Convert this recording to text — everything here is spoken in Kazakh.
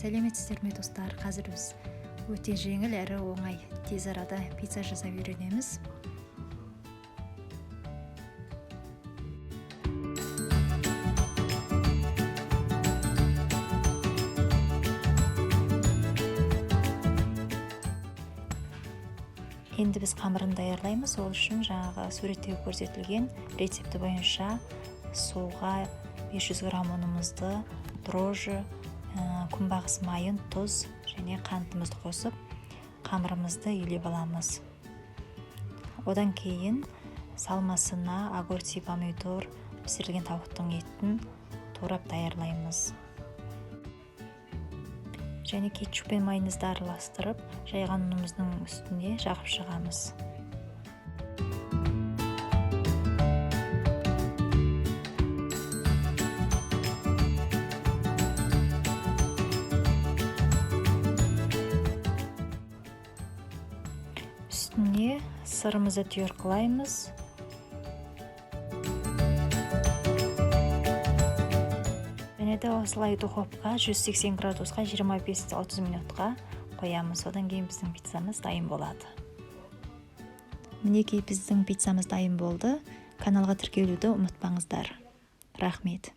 Сәлеметсіздер ме, достар! Қазір біз өте жеңіл әрі оңай, тез арада пицца жасап үйренеміз. Енді біз қамырын даярлаймыз. Ол үшін жаңағы суретте көрсетілген рецепті бойынша суға 500 грамм ұнымызды, дрожжи, күнбағыс майын, тұз және қантымызды қосып, қамырымызды илеп аламыз. Одан кейін салмасына огурцы, помидор, пісірілген тауықтың етін турап даярлаймыз және кетчуп пен майонезді араластырып, жайған ұнымыздың үстіне жағып шығамыз. Үстіне сырымызды түйірқылаймыз және де осылай духовка 180 градусқа 25-30 минутқа қоямыз. Одан кейін біздің пиццамыз дайын болады. Мінекей, біздің пиццамыз дайын болды. Каналға тіркелуді ұмытпаңыздар. Рахмет.